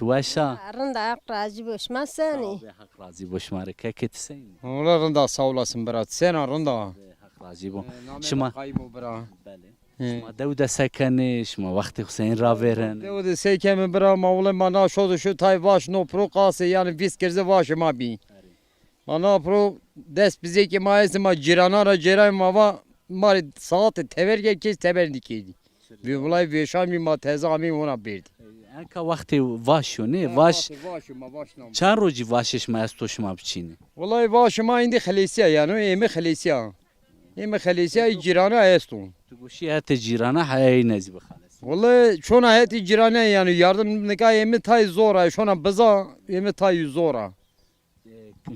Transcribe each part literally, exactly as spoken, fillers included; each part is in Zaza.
weş a? Rind a, Heq razî bo, şima senî? Sağ ol, Heq razî bo şima rê. Kekê ti senî? Wela rind a, sağ olasın bira. Ti sena, rind a? Heq razî bo. E, namê şima mi Qayîm o bira. Belê. Hı. Şima dew de se kenê, şima wextê xo senî ravêrenê? Dew de se keme bira, ma wele ma na şo de şu tay vaş no pro qasê, yanî vîst girze vaşê ma bî. Ma na pro dest bizêkê ma estê, ma cîranan ra cêrayê ma va, ma rê saete teber ke kes teber nîkerdî. Vê wilay vêşan bî, ma teze amê wina berdî. Enka wextê vaş o nê? He, vaş. Vaşê, vaşê ma vaş nam. Çend rocî vaşê şima esto şima biçînê? Wilay vaşê ma îndî xelesîya yanî, êmê xelesîya. Êmê xelesîya, ê cîrana esto. Tu goşî hetê cîrana heyayî nezî bixelesî. Wilay çona hetê cîrana yanî yardim nika êmê tay zor a, şona biza êmê tay zor a.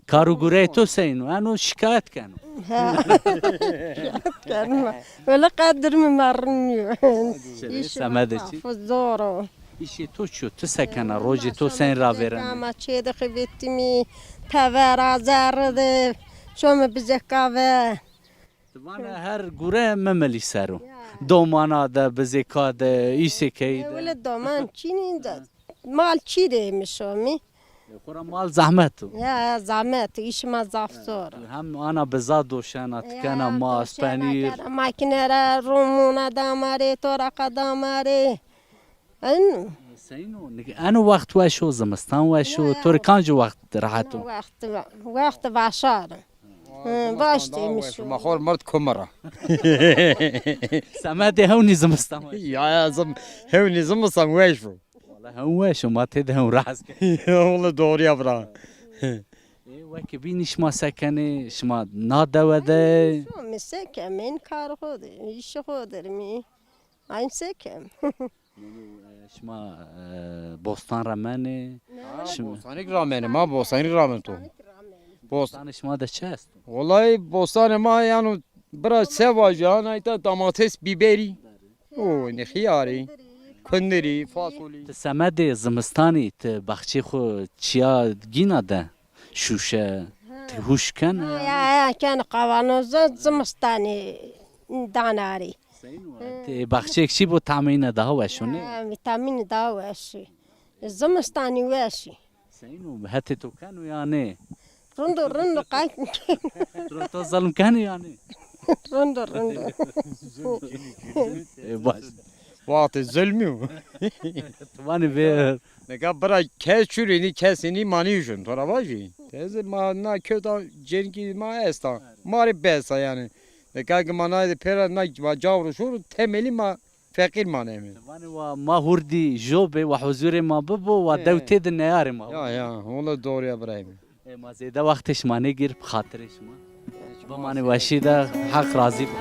Kar û gureyê to seyno? Eno şikayet keno. Ha. Şikayet keno. Wele qedir mi ma rind nîyo. Semedê çi? Zaf zor o. Îşê to çi yo? Ti se kena? Rocê to senî ravêrenê? Ma çê de xevetîmî, tevera, zerre de, şome bizê qave. Ti vana her gure memilî ser o. Ya. Domana de, bizêka de, îsêkeyî de. E, wele doman çinî de. Mal çî de mi şomî. E, xora mal zehmet o. Ya, zehmet, îşê ma zaf zor. Hem ana biza doşena, tikena, mas, penîr. Makîne ra, romona da ma rê, toraqa da ma rê. Eno. Seyno, nik-, eno wext weş o, zimistan weş o, to rê kanci wext rehet o? Wext, wext vaşar. Hı, baş demiş o. Ma xor mird kumira. Semedê hewnî zimistan weş. Ya, ya, zim-, hewnî zimistan weş o. Wala hewn weş o, ma têde hewn rehet kerd. Wala doğru ya bira. E, wekî bînî şima se kenê, şima na dewe de? Şomî se kemên, kar xo de, îş xo de mi. Ayn se kem. Nûnû, e, şima, e, bostan ra menê? Ha, şima bostanik ra menê, ma bostanik ra mento. Bost- Bostanê şima de çi esto? Wellahî bostanê ma yano bira se vajî, ana îta domates, bîberî. O, ne xiyarî, kundirî, fasolî. Ti semedê zimistanî ti baxçê xo çîya gîna de? Şuşe, ti hûş kena? Ha, ya, ya, kena, kavanoza zimistanî danarî. Seyno, ti baxçeyêk çî bo, tamê îne daha weş o, nê? Ha, vîtamînî daha weş o. Zimistanî weş o. Seyno, hetê to keno ya nê? Rind o, rind o, qay. Rind o, zilm keno ya nê? Rind o, rind o. E, baş. Wextê zilmî yo. Ti vanî vê. Nika bira kes çûrî nî, kesê nî ma nîjûn, to ra vajî. Teze ma na kewta cenkî ma esta. Ma rê bes a yanî. Nika ki ma nayê de pêra na ma cawro şûr, temelî ma feqîr maneme. Ti vanî wa ma hurdî jo bê, wa huzurê ma bibo, wa dew têde neyarê ma. Ya, ya, wele doğru ya birayê mi. E, ma zêde wextê şima nêgir, bi xatirê şima. Bimanê weşî de, Heq razî bo.